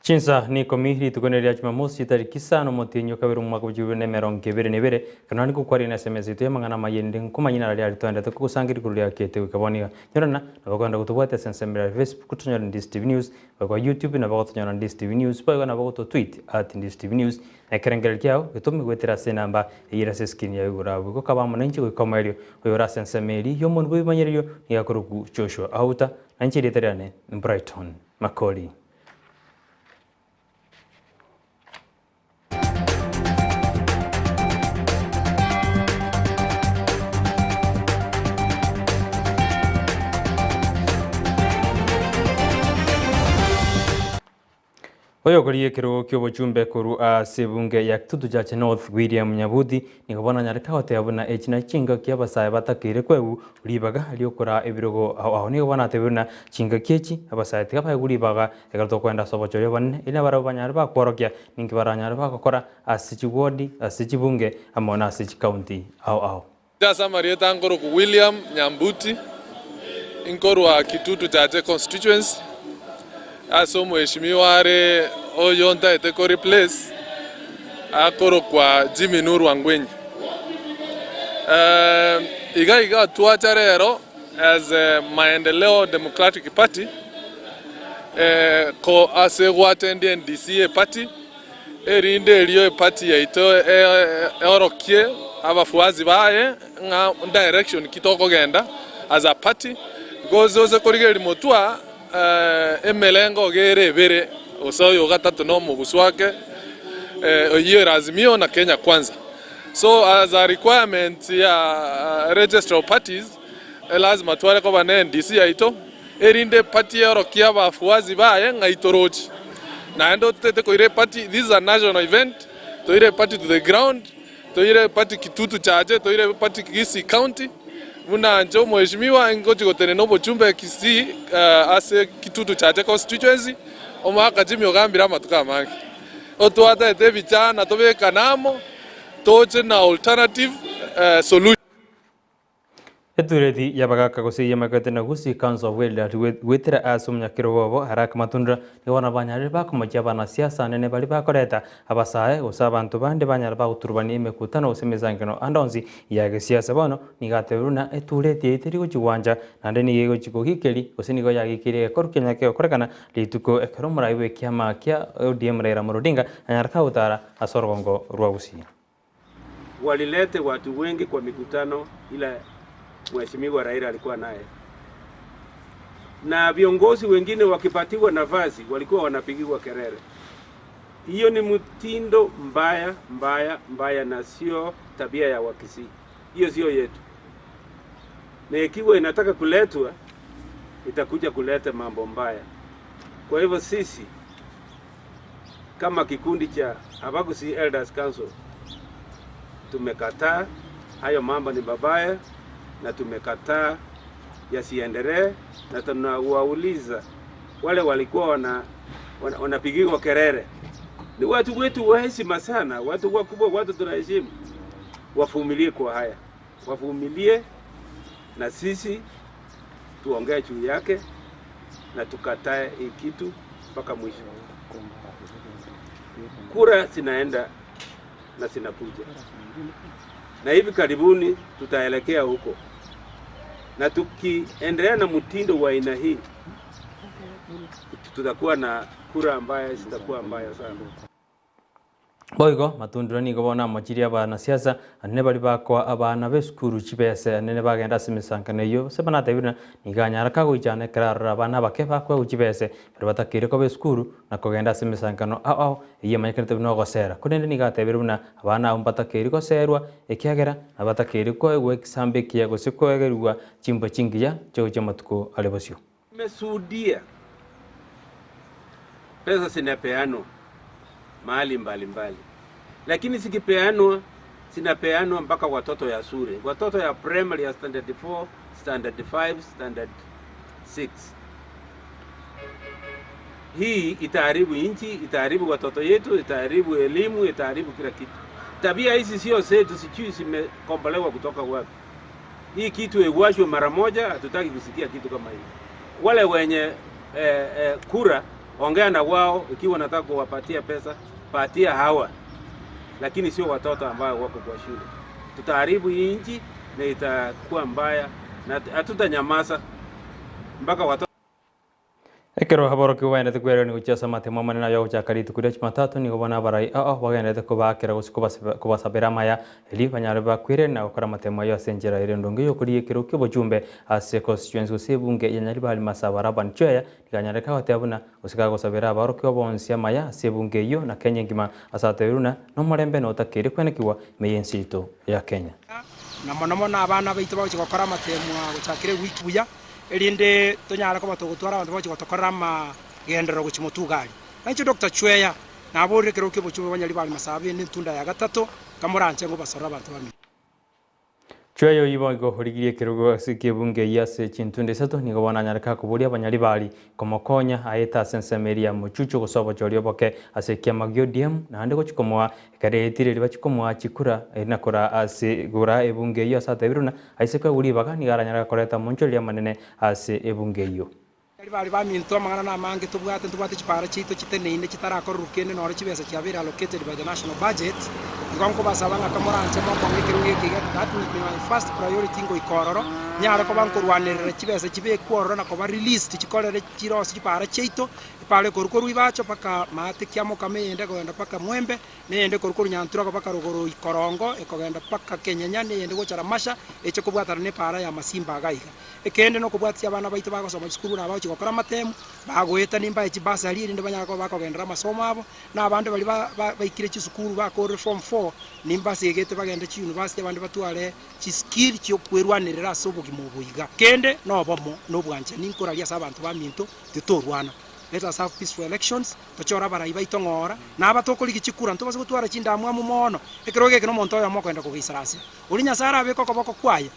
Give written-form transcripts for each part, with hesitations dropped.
Chinsa nikomi rituko neria Jumamosi chitariki isano omotienyi o kabere omwaka bwe chibibiri na emerongo ebere na ebere, ekero naende ngokwaria na SMS yaito y'amang'ana amayia erinde nkomanye naro riaria toendete kogosangeria igoro riakete goika bono iga. Nyorana, nabo okogenda gotobwatia ase ensemo ya Facebook tonyore Ndisi TV News, boigo YouTube nabo ogotonyora Ndisi TV News, boigo nabo ogototweet at Ndisi TV News, na ekerengererio kiao getome goetera ase enamba eyio ere ase escreen yao igoro abwo. Igo kaba amo nainche goika omoerio oyore ase ensemo eria y'omonwa bw'ebimanyererio nigo akorokwa Joshua Auta, na inche erieta riane Brighton Makori. Oyokoria ekerogo ki'obochumbe korwa ase ebunge ya Kitutu Chache North William Nyabuti nigo bono anyarete goteba buna echi nachi chingaki abasae batakeire kwegwa ribaga riokoraa ebirogo ao ao. Nigo bono atebire buna chingaki echi abasae tiga baegwe ribaga ekero tokoenda ase obochori obonene erio nabarabwo banyare bakworokia ninki baranyare bagokora ase chiwodi, ase chibunge amo na ase chikaunti ao ao. Ase amarieta nkorokwa William Nyambuti, nkorwa Kitutu Chache Constituency, ase omweshimiwa are oyo ntaete ko replace akorokwa Jimmy Nuru Angwenyi. Iga iga twacha rero as Maendeleo Democratic Party ko ase gwatendia NDC eparty Erinde erio eparty yaito eorokie abafuasi baye ng'a direction ki tokogenda as a party because ose korigereria motwa emerengo iga ere ebere gose oyo ogatato na omogusu ake oyio ere Azimio na Kenya Kwanza. So as a requirement ya registrar of parties lazima tware koba na NDC yaito. Erinde eparty eorokie abafuasi baye ng'a itorochi. Naende ototete koira eparty, this is a national event, toire eparty to the ground, toire eparty Kitutu Chache, toire eparty Kisii County, buna inche omweshimiwa ngochia gotenena obochumbe Kisii ase Kitutu Chache constituency, omogaka Jimmy ogambire amatuko amange. Otwataete ebichana tobekane amo, toche na alternative solution. Etureti y'abagaaka gose ey'amagete na Gusii Council of Elders goetera ase omonyakerogo obo Haraka Matundura nigo bono banyarire bakomochia abanasiasa anene baria bakoreta abasae gose abanto bande banyara bagoturubania emekutano gose emesangeno ande onsi ya gesiasa. Bono nigo atebire buna etureti eye teri gochia gwancha naende nigo egochia kogikeria gose nigo yagikeria egekoru kianya kegokorekana rituko ekero omorai bw'ekiama kia ODM Raila Amolo Odinga anyare kagotara ase orogongo rwa Gusii. Walilete watu wengi kwa mikutano ila Mheshimiwa Raila alikuwa naye, na viongozi wengine wakipatiwa nafasi walikuwa wanapigiwa kelele. Hiyo ni mtindo mbaya mbaya mbaya, na sio tabia ya Wakisii. Hiyo sio yetu, na ikiwa inataka kuletwa itakuja kuleta mambo mbaya. Kwa hivyo sisi Kama kikundi cha Abagusii Elders Council tumekataa hayo mambo ni mabaya na tumekataa yasiendelee, na tunawauliza wale walikuwa wana, wana, wanapigiwa kelele ni watu wetu wa heshima sana, watu wakubwa, watu tunaheshimu, wavumilie kwa haya, wavumilie na sisi tuongee juu yake na tukatae hii kitu mpaka mwisho. Kura zinaenda na zinakuja, na hivi karibuni tutaelekea huko, na tukiendelea na mtindo wa aina hii tutakuwa na kura ambaye zitakuwa mbaya sana. Boigo, Matundura nigo bono amochirie abanasiasa anene baria bakoa abana b'esukuru chibese anene bagenda ase emesankano eyio, gose banatebire ng'a nigo anyare kagoichana ekero arore abana abake bakoegwa chibese baria batakeire koba esukuru na kogenda ase emesankano ao ao eyio emanyekanete buna ogosera. Korende nigo atebire buna abana abwo mbatakeiri goserwa ekiagera nabatakeire koegwa egesambo ekiya gose koegerigwa chimbwa chingiya chigochia amatuko are bosio. Tumeshuhudia pesa zinapeanwa mahali mbalimbali, lakini zikipeanwa zinapeanwa mpaka watoto ya shule, watoto ya primary ya standard 4, standard 5, standard 6. Hii itaharibu nchi, itaharibu watoto yetu, itaharibu elimu, itaharibu kila kitu. Tabia hizi sio zetu, sijui zimekombolewa kutoka wapi. Hii kitu iwashwe mara moja, hatutaki kusikia kitu kama hii. Wale wenye eh, eh, kura Ongea na wao ikiwa unataka kuwapatia pesa, patia hawa, lakini sio watoto ambao wako kwa shule. Tutaharibu hii nchi na itakuwa mbaya na hatutanyamaza mpaka watoto Ekero aborokigwa baendete kwererania gochia ase amatemo amanene ayogochaka rituko ria Jumatatu, nigo bono abarai ao bagenderete kobaakera gose kobasabera amaya, erio banyare bakwere na gokora amatemo ayio ase enchera ere endonge y'okorigia ekero ki'obochumbe ase constituency gose ebunge ya Nyaribari Masaba Laban Chweya nigo anyareke goteba buna gose gagosabera aborokigwa bonsi amaya ase ebunge eyio na Kenya engima ase atebirie buna nomorembe notakeire kwenekigwa ime y'ense yaito ya Kenya. Na mono mono abana baito bagochia gokora amatemo aa gochakera ewiki buya, erinde tonyare koba togotwara abanto bagochia gotokorera amagenderero gochia motugari. Na inche Doctor Chweya, naborire ekerogo ki'obochumbe bwa Nyaribari Masaba ende entunda ya gatato, nkamoranche ngobasorore abanto bamino. Chweya oyio boigo origirie ekerogo ase ki'ebunge eyio ase chintunda isato, nigo bono anyareke akoboria abanyaribari komokonya aete ase ensemo eria ya mochucho gose obochori oboke ase ekiama gi'ODM naende gochia komoa Ekero yaetire riria bachia komoa chikura, eri na koraa ase koraa ebunge eyio ase atebire buna aise koegwa ribaga nigo aranyare koreta amonchoreria amanene ase ebunge eyio. Riria baria baminto amang'ana namange tobwate, ntobwate chipara chiaito chiteneine chitarakorerwa kende noro chibesa chiabeire allocated by the national budget, igo nkobasaba ng'a kamoranche mokong'a ekerogo eke iga, that will be my first priority ngoika ororo, nyare koba nkorwanerera chibesa chibekwe ororo na koba released chikorere chirosie chipara chiaito, Epara ekorwa korwa Ibacho mpaka Maate Kiamokama, eyende ekogenda mpaka Mwembe, na eyende ekorwa korwa Nyanturako mpaka rogoro Ikorongo, ekogenda mpaka Kenyenya, na eyende gocha Ramasha, eche kobwatana nepaara ya Masimba iga iga. Ekende nokobwatia abana baito bagosoma chisukuru buna abagochia gokora amatemu, bagoeta nimbae chibasari erinde banyare koba bakogenderera amasomo abo, na abande baria baikire chisukuru bakorire form four, nimbasegete bagende chiuniversity abande batware chiskill chiokwerwanerera ase obogima obo iga. Kende nobomo na obwanchani nkoraria ase abanto baminto. Titorwana. Let us have peaceful elections, tochore abarai baito ng'ora, na aba tokorigia chikura ntobase gotwara chindamwamu mono, ekerogo eke nomonto oyomo okoenda kogeisaransera. Oria Nyasae arabeke okoboko kwaye,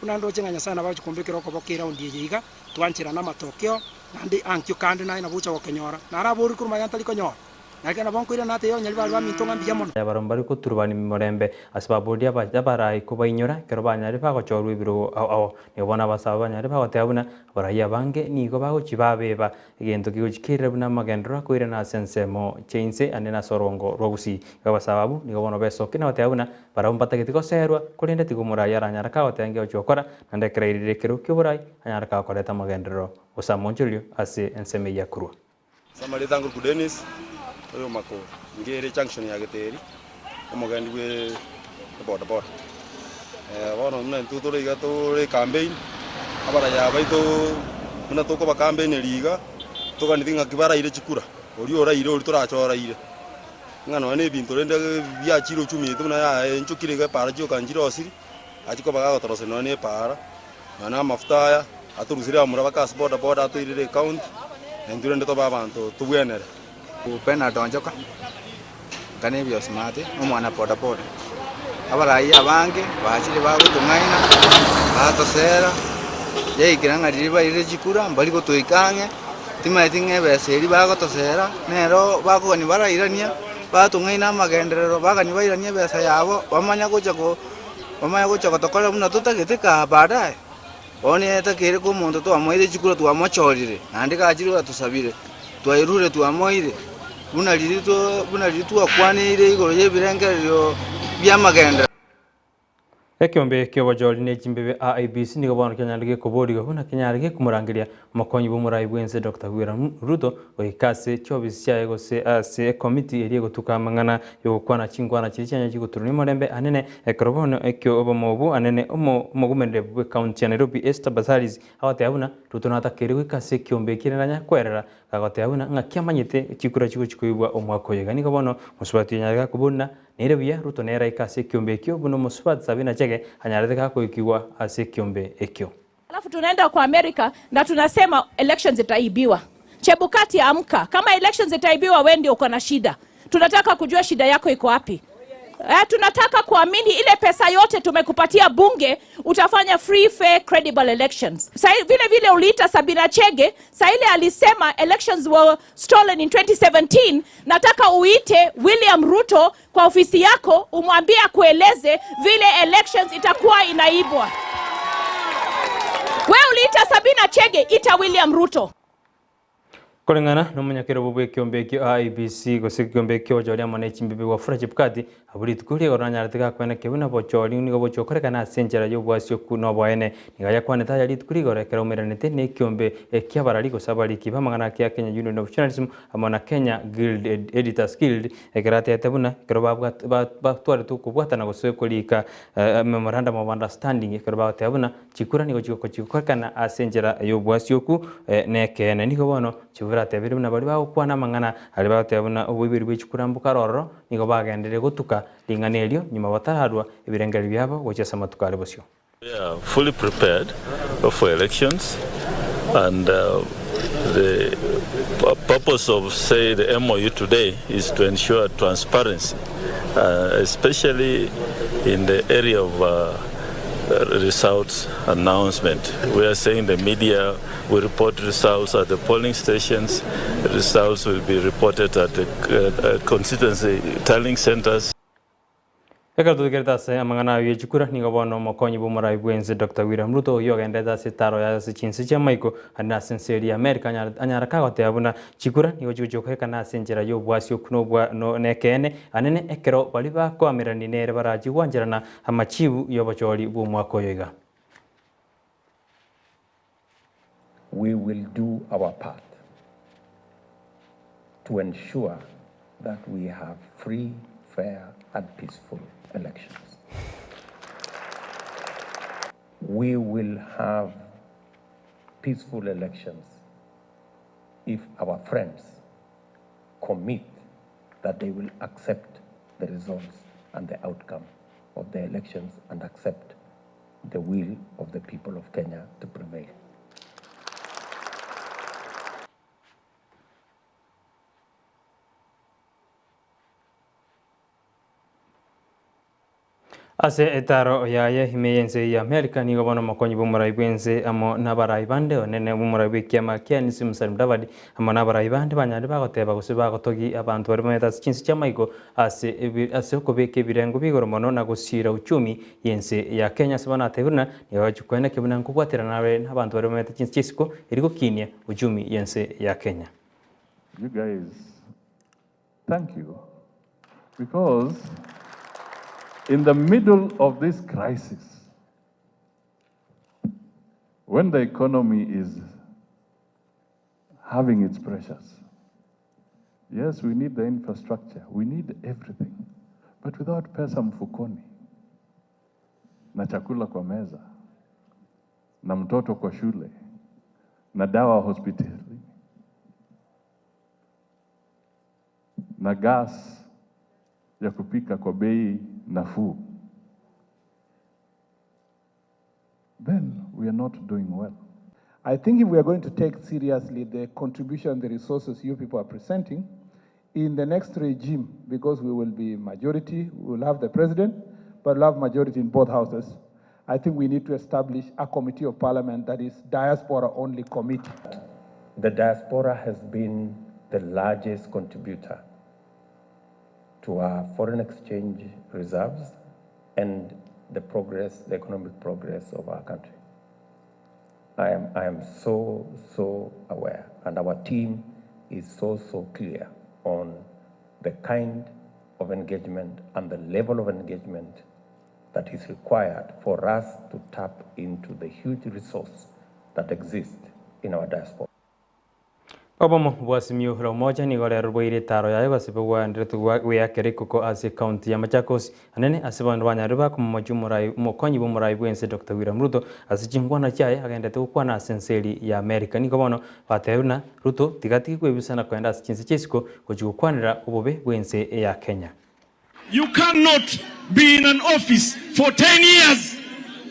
buna ndoche ng'a Nyasae nabo agochia kombekera okoboko eraundi eye iga, twancherane amatokeo, naende ankio kande naye nabo ogocha gokenyora, naraborie korwa magega ntari konyora. Naki nabo nkoirana ate yonyari baria baminto ng'a mbuya mono. Abarombe bare koturubania morembe ase baboria abarai kobainyora ekero banyare bagochorwa ebirogo ao ao. Nigo bono abasaaba banyare bagoteba buna abarai abange nigo bagochia babeba egento kegochikerera buna amagenderero akoirana ase ensemo chia inse ande na ase orongo rwa gusii. Igo abasaaba abwo nigo bono besokia na goteba buna barabwo mbatageti goserwa korende tiga omorai aranyare kagoteba nki agochia gokora naende ekero airire ekerogo ki'oborai anyare kagokoreta amagenderero gose amonchorerio ase ensemo eyio akorwa. Ase amarieta angoruku Dennis, oyo Makori, inche ere junction ya Geteri, omogendi bwe ebodaboda. Bono buna intwe tore iga tore ecampaign, abaraya baito buna tokoba campaigneria iga, toganeti ng'aki baraire chikura, oria oraire oria torache oraire. Ng'a nonya na ebinto rende biachire uchumi yaito buna yaenchokire iga epaara chioka nchirosiri, achia koba gagotoroseria nonya na epaara. Nonya na amafuta aya atoruserie abamura bake ase boda boda atoirere ecounty, na intwe rende tobe abanto tobwenere. Bernard Onchoka, nka nebiosimate, omwana boda boda. Abarai abange bachire bagotong'aina, batosera, yaikera ng'a riria bairire chikura mbari gotoika ang'e, timanyeti ng'a ebesa eria bagotosera, nero bakogania barairania, batong'aina amagenderero bagania bairanie ebesa yabo, bamanya gocha ko. Bamanye gocha gotokorera buna totagete kaa baadaye. Bono etakeire ko omonto twamoeire chikura twamochorire, naende gachire oratosabire, twairure twamoeire, buna riria twa buna riria twakwaneire igoro y'ebirengererio bi'amagenderero. Ekeombe ki'obochori ne chimbebe IEBC nigo bono kianyarire gekoborigwa buna kenyare gekomorangeria Omokonyi bw'omorai bw'ense Doctor William Ruto goika ase chiofisi chiaye gose ase ekomiti eria egotuka amang'ana y'ogokwana chinkwana chiria chianya chigoturania omorembe anene ekero bono ekio obomo obwo anene omogomenere bw'ecounty ya Nairobi Esther Basaris agoteba buna Ruto natakeire goika ase ekiombe ekiya nanya kwerera gagoteba buna ng'aki amanyete chikura chigochi koibwa omwaka oyo iga nigo bono mosubati oyo anyare gakobuna nere buya Ruto nere aike ase ekiombe ekio buna omosubati Sabina Chege anyarete gakoikigwa ase ekiombe ekio. Alafu tunaenda kwa America na tunasema elections zitaibiwa. Chebukati amka. Kama elections zitaibiwa, wewe ndio uko na shida. Tunataka kujua shida yako iko wapi. Eh, tunataka kuamini ile pesa yote tumekupatia bunge utafanya free fair credible elections. Sa vile vile uliita Sabina Chege, sa ile alisema elections were stolen in 2017, nataka uite William Ruto kwa ofisi yako umwambie akueleze vile elections itakuwa inaibwa. We uliita Sabina Chege, ita William Ruto. Koreng'ana nomonyakerobo bw'ekeombe ekio IEBC gose ekeombe ki'obochori amo ne chimbibe Wafula Chebukati, abwo rituko ri'igoro nanyarete gakwena ki buna bochori nigo bochia gokorekana ase enchera y'obwasioku na oboene. Nigo ayakwanete aya rituko ri'igoro ekero aumeranete nekiombe ki'abarari gose abariki b'amang'ana kia Kenya Union of Journalism amo na Kenya Guild Editors Guild ekero atebete buna ekero batwarete okobwatana gose korika memorandum of understanding ekero bagoteba buna Chikura nigo chigokorekana ase enchera y'obwasioku nekeene. Nigo bono chiboratebirie buna baria bagokwana amang'ana aria bagoteba buna oboibori bwe chikura mbokare ororo, nigo bagenderire gotuka ring'ana erio nyuma batararua ebirengererio biabo gochia ase amatuko are bosio. We are fully prepared for elections and the purpose of say the MOU today is to ensure transparency especially in the area of results announcement. We are saying the media will report results at the polling stations, results will be reported at the uh, constituency tallying centers. Ekero totigerete ase amang'ana ayio ye chikura, nigo bono omokonyi bw'omorai bw'ense Doctor William Ruto oyio ogenderete ase etaro yaye ase chinse chi'amaiko ande ase ense eria ya America anyare kagoteba buna chikura nigo chigochia gokorekana ase enchera y'obwasioku nobwa nekeene anene ekero baria bakoamererania nere barachie gwancherana Amachibu y'obochori bw'omwaka oyo iga. We will do our part to ensure that we have free, fair and peaceful elections. We will have peaceful elections if our friends commit that they will accept the results and the outcome of the elections and accept the will of the people of Kenya to prevail. Ase etaaro yaye ime y'ense ya Amerika nigo bono omokonyi bw'omorai bw'ense amo nabarai bande onene bw'omorai bw'ekiama kia NC Musalia Mudavadi amo nabarai bande banyare bagoteba gose bagotogi abanto baria bamenyete ase chinse chi'amaiko ase ase okobeka ebirengo b'igoro mono na gosiira uchumi y'ense ya Kenya ase bono atebire buna nigo agochia koenekia buna nkobwaterana are nabanto baria bamenyete chinse chi'isiko erio gokinia uchumi y'ense ya Kenya. You guys Thank you. Because in the middle of this crisis, when the economy is having its pressures, yes, we need the infrastructure, we need everything. But without pesa mfukoni na chakula kwa meza na mtoto kwa shule na dawa hospitali na gas ya kupika kwa bei nafuu, then we are not doing well. I think if we are going to take seriously the contribution, the resources you people are presenting, in the next regime, because we will be majority, we will have the president, but we'll have majority in both houses. I think we need to establish a committee of parliament that is diaspora-only committee. The diaspora has been the largest contributor to our foreign exchange reserves and the progress, the economic progress of our country. I am, I am so, so aware, and our team is so, so clear on the kind of engagement and the level of engagement that is required for us to tap into the huge resource that exists in our diaspora. Obomo bwa Simiyu la Umoja nigo rero bwaire etaro yaye gose bogwenderete gweakera ekoko ase ecounty ya Machakos anene ase abanto banyarire bakomomochia omorai omokonyi bw'omorai bw'ense Doctor William Ruto ase chinkwana chiaye agenderete gokwana ase ense eri ya America. Nigo bono batebire buna Ruto tiga atige kwebisa na kogenda ase chinse chia isiko gochia gokwanera obobe bw'ense ya Kenya. You cannot be in an office for 10 years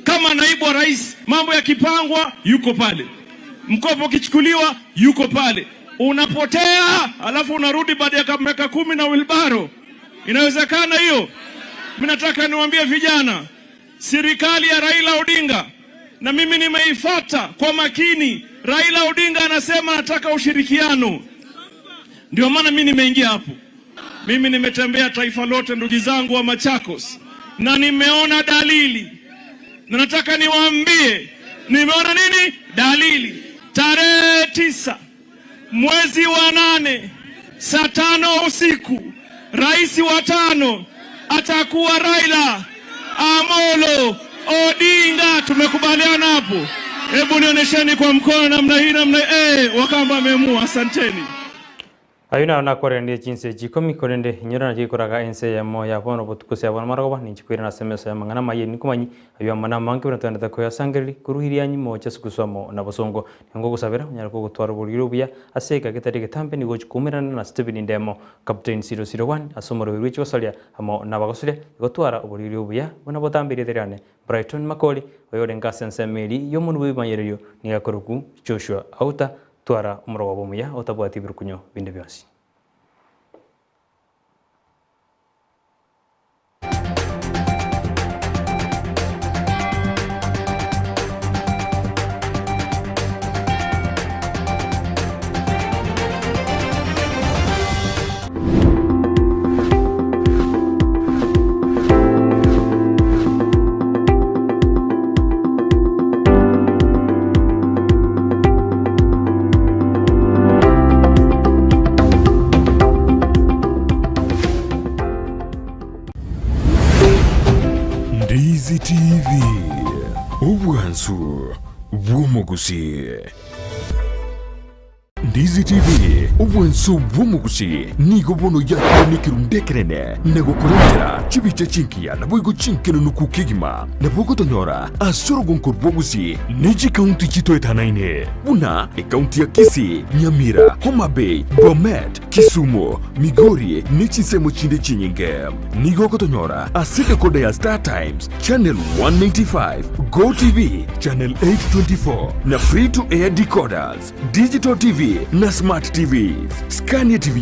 kama naibu wa rais, mambo yakipangwa yuko pale, mkopo ukichukuliwa yuko pale, unapotea alafu unarudi baada ya miaka kumi na wilbaro. Inawezekana hiyo? Mimi nataka niwaambie vijana, serikali ya Raila Odinga na mimi nimeifata kwa makini. Raila Odinga anasema anataka ushirikiano, ndio maana mimi nimeingia hapo. Mimi nimetembea taifa lote, ndugu zangu wa Machakos, na nimeona dalili, na nataka niwaambie nimeona nini dalili. Tarehe tisa Mwezi wa nane saa tano usiku, rais wa tano atakuwa Raila Amolo Odinga. Tumekubaliana hapo? Hebu nionyesheni kwa mkono namna hii namna eh, Wakamba wameamua. Asanteni. Ayio naro nakorenire chinsa echi ikomi, korende inyora nachi gekoraga ense eyemo ya bono botuko ase abana marogoba, ninche koirana ase emesa y'amang'ana amayia ninkomanyi ayio amo namange buna togendete koyasangereria korwa irianyi moocha ase guswa na bosongo. Nigo ngogosabera onyare kogotwara oboriri obuya ase egeka getari egetambe nigo ochi koumerana na Stephen Ndemo, Captain 001, ase omoroberi bwe chigosoria amo nabagosoria, igo twara oboriri obuya buna botambe erieta riane Brighton Makori, oyorenge ase ensemo eria y'omonwa bw'ebimanyererio nigo akorokwa Joshua Auta, Twara omorogoba omuya otabwati ebirukunyo binde bionsi. Ndizi TV, obwansu bw'omogusii. Ndizi TV, obwanso bw'omogusi, nigo bono yakire nekerundu ekenene na gokorentera chibicha chingiya naboigo chinkenenuku kegima. Nabo ogotonyora ase orogonko rw'obogusi ne chikaunti chitoetanaine buna ekaunti ya Kisii, Nyamira, Homa Bay, Bomet, Kisumu, Migori ne chinsemo chinde chinyinge. Nigo ogotonyora ase decoder ya Star Times, Channel 195, Go TV, Channel 824 na Free to Air decoders. Digital TV na Smart TVs. Scania TV.